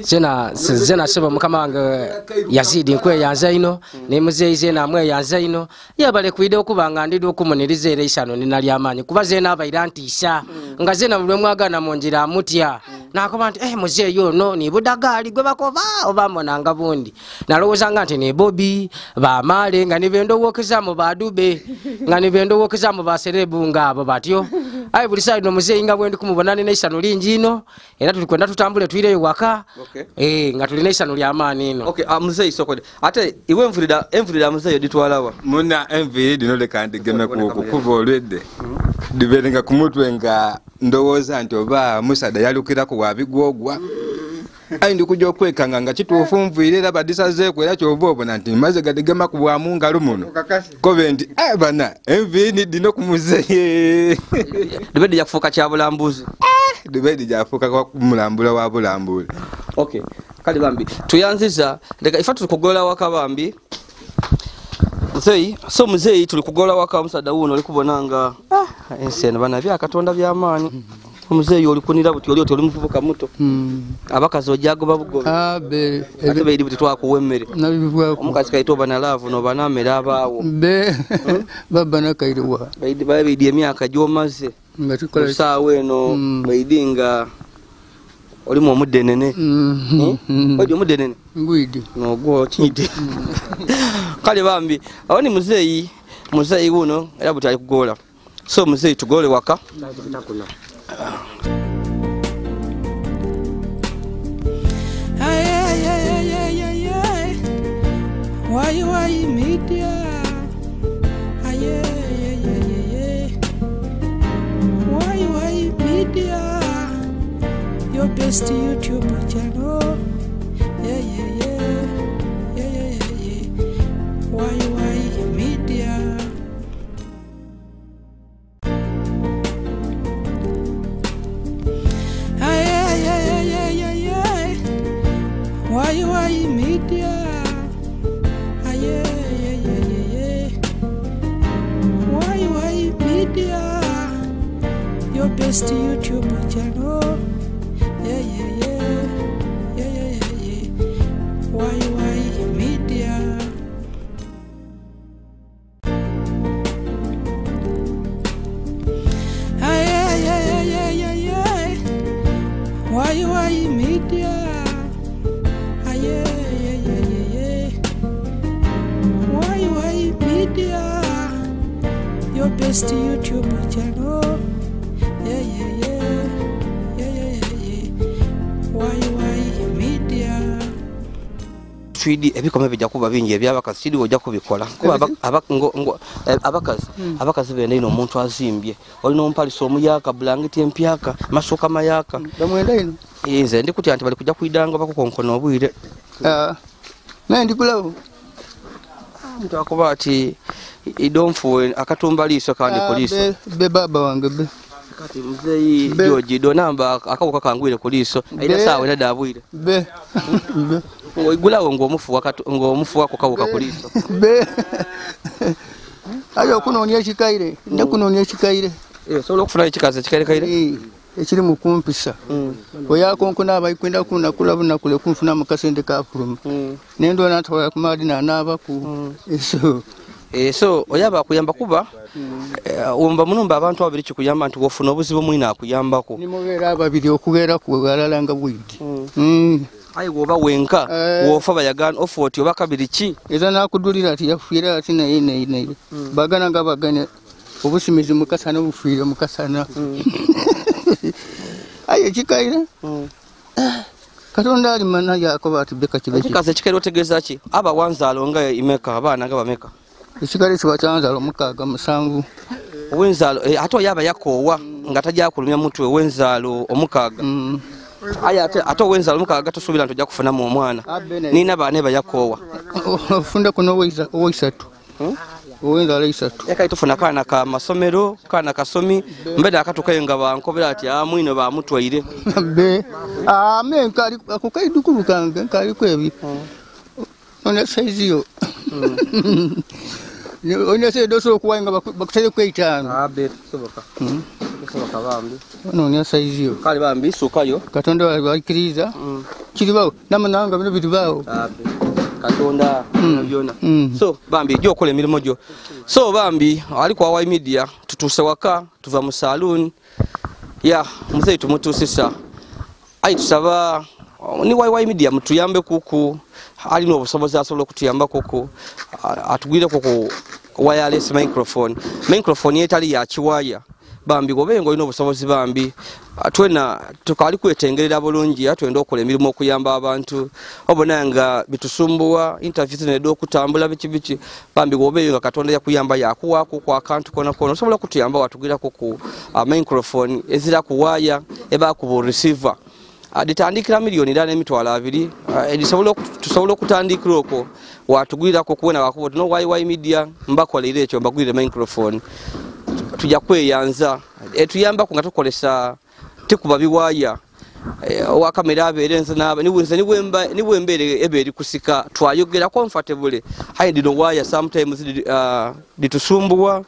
Zena sebo mukama wange Yazidi nkweyanza ino ne muzeeyi zena amweyanza ino yabale kwide okubanga ndidde okumuniriza era isano nina lyamaanyi kuba zena abaira ntiisa nga zena buli mwagana mu ngira amutya nakoba nti muzeeyi ono ni budagaali gwe bakoba oba mbonanga bundi nalowoozanga nti ne Bobi bamale nga nibendowookezamu badube nga nibendowookezamu baserebu ngaabo batyo. Aye buli saa ino muzeeyi nga bwendi kumubona nina isano lingi ino era tulikwenda tutambule tuyireyo waka. Nga tulina isano lyamaanyi ino. Muzeeyi sokode ate iwe envulira muzeeyi oditwalawa muna enviiri dino leka ndigemeku kuva olwedde dibeerenga ku mutwe nga ndowooza nti oba musada yalukirako wabigwogwa ayi ndikujja okwekanga nga kituufu nviire era badisazeeko era kyova obona nti maze gadigema ku bwamu ngalo muno kobe nti bana enviiri dino ku muzeeyi dibedde jakufuuka kya bulambuzi dibedde jafuuka mulambula wa bulambula. Kale bambi tuyanziza leka ife tuli kugola waka bambi muzeeyi. So muzeeyi tuli kugola waka omusadda wuuno oli kubona nga ensi eno bana byakatonda byamaanyi. Omuzeeyi oli kunira buti oli oti oli muvubuka muto abakazi ojagoba bugobe ate beiri buti twakuwa emmere omukazi kaita oba na laavu noba nammere abaawo baba nakairiwa babeidi emyaka gy'omaze kusaawa eno baidi nga olimu omudenene odi omudenene ngwidi nogwo kiyidde. Kale bambi awo ni muzeeyi wuuno era buti ali kugola. So muzeeyi tugole waka. Why media why media your best YouTube channel. Yeah why media. Why media why media your best YouTube channel. Yeah why media. Why media why media your best YouTube channel. Yeah why media. Twidi ebikoma bijja kuba bingi ebyabakazi kidi ojja kubikola kuba abakazi bene ino omuntu azimbye olina ompalisa omuyaka bulangiti empyaka masuka mayaka bamwenda ino nze ndi kutya nti bali kujja kuidanga bakukonkona obwire naye ndikulawo omuntu akuba ati idonfuwe akatumba liiso kandi kuliiso be baba wange be kati muzeeyi George donamba akawuka kangwire kuliiso aina saawa era dabwire be oigulawo ng'omufuwako kawuka kuliiso be ayo okunoonya ekikaire nda kunoonya ekikaire osobola okufunayo ekikazi ekikairekaire ekiri mu kumpisa oyakonkona abaikwenda kunakula bunakule kunfuna mu kasente kafuluma nendona ntwala ku maadi nanaabaku eso so oyaba akuyamba kuba wumva munumba abantu ababiri kikuyamba nti wofuna obuzibu mwina akuyambako nimubeera ababiri okubeera ku walala nga bwidi. Ayi woba wenka wofa bayagana ofoti oba kabiri ki era nakudulira ati yafiira ati naye naye naye bagana nga bagana obusimizi mukasana obufiire mukasana. Aye kikaire Katonda ali mana yakoba ati beka kibe kikaze kikaire otegeeza ki aba wanzaalo nga imeka abaana nga bameka ekikaire kiba kyanzaalo 6 7 owenzaalo ate oyaba yakoowa nga tajja kulumya mutwe owenzaalo 6. Aya ate owenzaalo 6 tosuubira nti ojja kufunamu omwana nina baana bayakoowa ofunda kuno oweisatu owenzaalo 3 eka tufuna kaana ka masomero kaana kasomi mbeda akatukayo nga bankobera ati amwino bamutwaire be ame nkali akukaidukulu kange nkali kwebi ona saizi yo ona saizi doso okuwainga bakutere kweitano abe tusoboka tusoboka bambi ono saizi yo kale bambi sukayo Katonda waikiriza kiribawo namananga bino biribawo abe Katonda byona. So bambi jo okola emirimu gyo. So bambi ali kwa Y Media tutuse waka tuva mu saloon ya muzeyi tumutusisa ayi tusaba ni Y Media mutuyambe kuku ali n'obusobozi asobola okutuyamba kuku atugwire kuku wireless microphone microphone etali ya kiwaya bambi gobe ngo ino obusobozi bambi twena tukali kwetengerera bulungi atwenda okola emirimu okuyamba abantu obona nga bitusumbuwa interviews nedo okutambula biki biki bambi gobe nga Katonda yakuyamba yakuwaako kwa akantu kona kona osobola kutuyamba watugirako ku microphone ezira ku waya eba ku receiver aditandikira milioni 2.2 edisobola tusobola okutandikira okwo watugirako kuwena wakubo no YY Media mbakolera ekyo mbagwire microphone tujja kweyanza etuyamba ku nga tukolesa tikuba biwaya owa kamera abeere nze naba niwenze niwemba niwembere eberi kusika twayogera comfortable hayi dino waya sometimes ditusumbuwa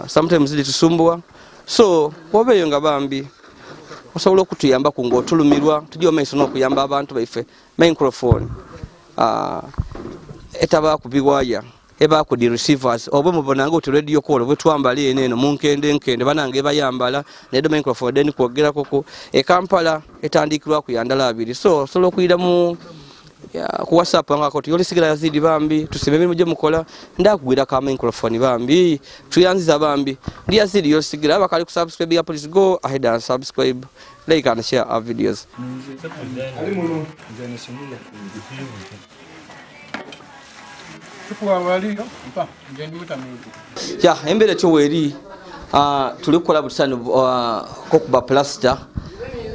sometimes ditusumbuwa so wobeyo nga bambi osobola okutuyamba ku ng'otulumirwa tujja maiso n'okuyamba abantu baife microphone etaba ku biwaya eba ku di receivers obo mubonanga oti radio call bwe twambala eno eno munkende nkende banange ebayambala nedo microphone den kwogera koko e Kampala etandikirwa ku yandala 2 so osobola okuyira mu ku WhatsApp nga koti yolisigala yazidi bambi tusibe emirimu gye mukola ndakugwira ka microphone bambi tuyanziza bambi ndi yazidi yolisigala abakali ku subscribe ya please go ahead and subscribe, like and share our videos. Ya embere kyoweri tulikola busano kokuba plaster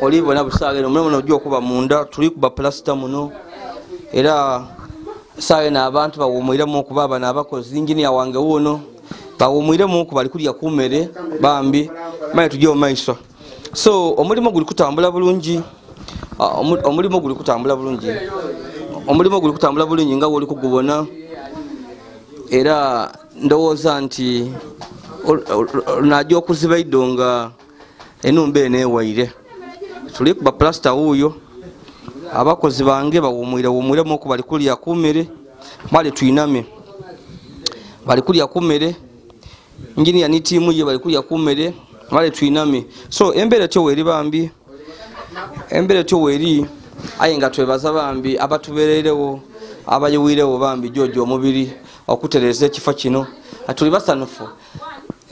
olibona busage no muno ojja okuba munda tulikuba plaster muno era sawe na abantu bawumwiremu okuba abana abakozi engineer wange wuno bawumwiremu okuba bali kulya kumere bambi maye tujje omaiso. So omulimu guli kutambula bulungi omulimu guli kutambula bulungi omulimu guli kutambula bulungi nga woli kugubona era ndowooza nti najja okuziba iddo nga enumba eno ewaire tuli kuba plaster wuuyo abakozi bange bawumwire wumwiremu oku bali kulya kumere bali twiname bali kulya kumere engineer ni tiimu ye bali kulya kumere bali twiname. So embere kyoweri bambi embere kyoweri aye nga twebaza bambi abatubeererewo abayiwirewo bambi jojo omubiri okutereza ekifo kino tuli basanufu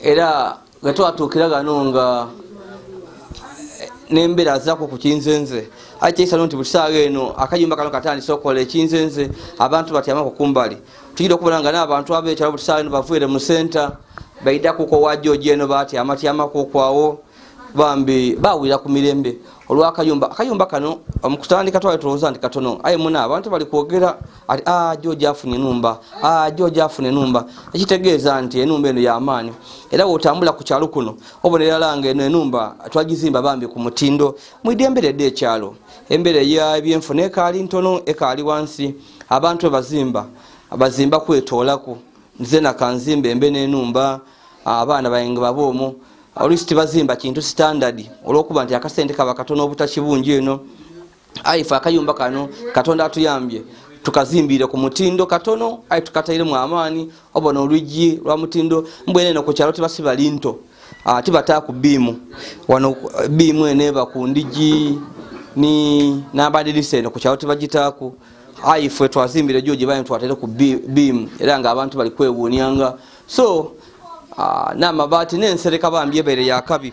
era gatwatuukira gano nga n'embeera zaako ku kinzenze akyesano nti busaaga eno akayumba kano katandise okukola ekinzenze abantu batyamako kumbali tugira okubona nga n'abantu ab'ekyalo busaaga eno bavuire mu senta baiddakuko wa jojo eno batyamatyamako okwawo bambi bawulira ku mirembe olw'akayumba akayumba kano mukutandika twali tulowooza nti katono aye muna abantu bali kwogera ati jojo afuna enumba jojo afuna enumba ekitegeeza nti enumba eno y'amaanyi era w'otambula ku kyalo kuno obonera nga eno enumba twagizimba bambi ku mutindo mwidde embeera edda ekyalo embeera ey'ebyenfuna ekaali ntono ekaali wansi abantu bazimba bazimba kwetoolaku nze nakanzimba embe n'enumba abaana bange baboomu oluusi tebazimba kintu standard olw'okuba nti akasente kaba katono obutakibungi eno aye ffe akayumba kano Katonda atuyambye tukazimbire ku mutindo katono aye tukatairemu amaanyi obona oluggi lwa mutindo mbwene eno ku kyalo tebasiba linto tibata ku biimu wano biimu eno eba ku ndigi Ni n'abadirisa eno ku kyalo tebagitaaku. Ayi ffe twazimbira George bayi twatere ku beam era nga abantu bali kwewuunyanga. So n'amabaati n'ensereka bambi ebeere yakabi,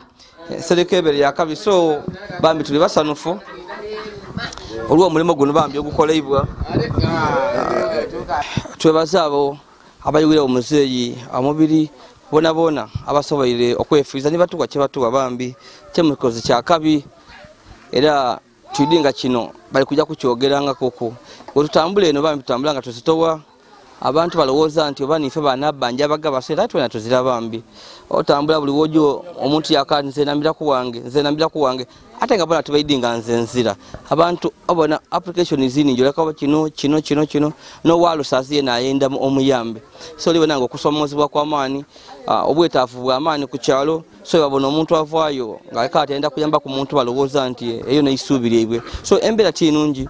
ensereka ebeere yakabi. So bambi tuli basanufu olw'omulimu guno bambi ogukolebwa. Twebaza abo abayiwira omuzeeyi omubiri bona bona abasoboire okwefiiza ne batuwa kye batuwa bambi kyemukozi kyakabi. Era tuyidinga kino bali kujja kukyogeranga koko bwe tutambula eno bambi tutambula nga tuzitowa. Abantu balowooza nti oba nife banabbanja abagaba sente, ate twena tuzira bambi. Otambula buli wojo omuntu yaka nze nambira ku wange, nze nambira ku wange, ate nga bona tubayidinga nze nzira. Abantu obona application zini njoleka kino kino kino kino no walusaziye nayenda omuyambe. So liwe nange okusomozebwa kw'amaanyi, obwetaavu bw'amaanyi ku kyalo. So babona omuntu avaayo ng'aleka atenda kuyamba ku muntu balowooza nti eyo n'eisuubi lyabwe. So embeera ti nnungi,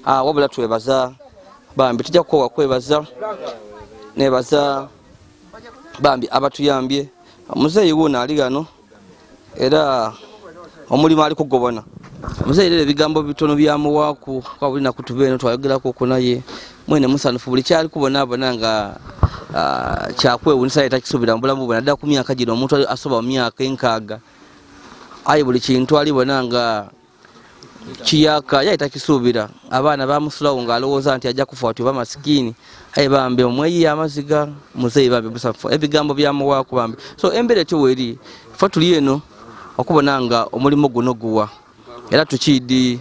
wabula twebaza bambi, tujja kukoowa kwebaza, nebaza bambi abatuyambye. Muzeeyi wuuno ali ghano era omulimu ali kugobona. Muzeeyi leero ebigambo bitono byamuwaaku kwa buli naku tuba eno twayogerako ku naye mwene musanufu buli kyali kubonaabona nga kyakwewuunyisa ye takisuubira mu bulamu bwe naddala ku myaka gino omuntu asoba mu myaka 60. Aye buli kintu alibona nga kiyaka ye takisuubira. Abaana bamusulawo ng'alowooza nti ajja kufa ati oba masikini. Aye bambi omweyiye amaziga muzeeyi bambi musanufu ebigambo byamuwaaku bambi. So embeera etyo weeri ffe tuli eno okubona nga omulimu guno guwa era tukidi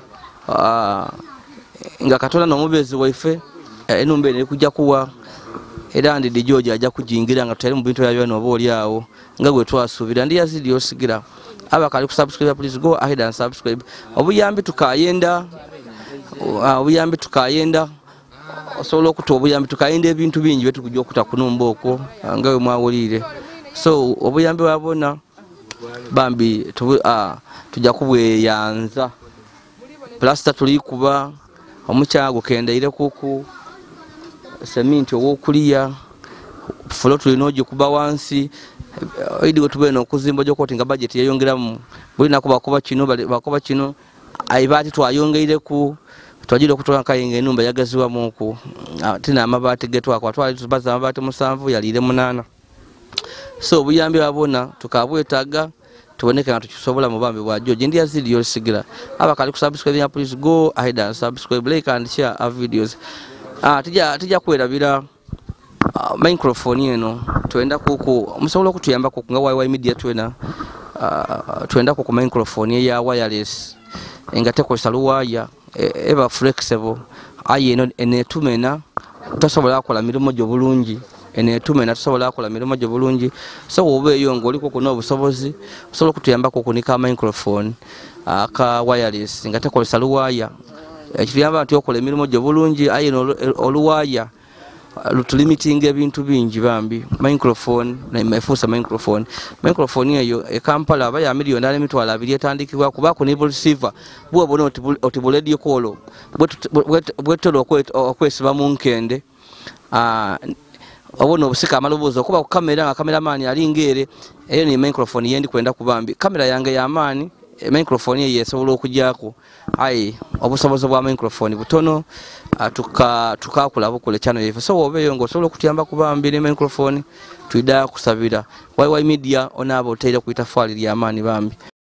nga Katonda n'omubeezi waife enumba eno ekujja kuwa era ndidi George ajja kujingira nga tutali mu bintu bya byonna oba oli awo nga gwe twasuubira. Ndi yazidi osigira abakali ku subscribe, please go ahead and subscribe. Obuyambi tukayenda, obuyambi tukayenda, osobola okuta obuyambi tukayenda ebintu bingi byetukujja okuta ku numba okwo nga bwe mwawulire. So obuyambi bwabona bambi tujja kubweyanza. Plasita tulikuba omukyago kendeire kuku seminti ow'okuliya fulo tulina ogikuba wansi. Idi we tubeera n'okuzimba gy'okooti nga budget yeyongeramu buli naku bakuba kino bakuba kino aibaati twayongeireku twagira okutola nkayenga enumba yagaziwamuku ate n'amabaati ge twakuba twali tubaza amabaati 7 yaliire 8. So obuyambi bwabona tukabwetaaga tuboneke nga tukisobola mu bambi bwa George. Ndi yazidi yosigira abakali ku subscribe, please go ahead and subscribe, like and share our videos. Tijja kwerabira microphone eno twenda kuku musobola okutuyambako nga YY Media twena twenda ku microphone eya wireless nga tekozesa luwaya eba flexible. Aye eno enetumena tosobola kukola mirimu gyo bulungi, enetumena tosobola kukola mirimu gyo bulungi. So oba eyo ng'oliko kuno obusobozi osobola okutuyambako okunika microphone aka wireless nga tekozesa luwaya ekituyamba nti okola emirimu gyo bulungi. Aye eno oluwaya lutulimitinga ebintu bingi bambi. Microphone efuusa microphone, microphone eyo e Kampala aba ya 2,200,000 etandikibwa kubaako ne receiver bw'obona oti bu radio call bwetera okwesiba mu nkende obona obusika amaloboozi okuba ku kamera nga kameramaani alinga ere. Eyo ni microphone yendi kwenda kubambi kamera yange y'amaanyi microphone eyo esobola okugyako. Aye obusobozi bwa microphone butono tukakula bukule channel yaife. So obeeyo ng'osobola okutuyamba kubambi ne microphone twida kusabira. YY Media onaaba oteire ku itafaali ly'amaanyi bambi.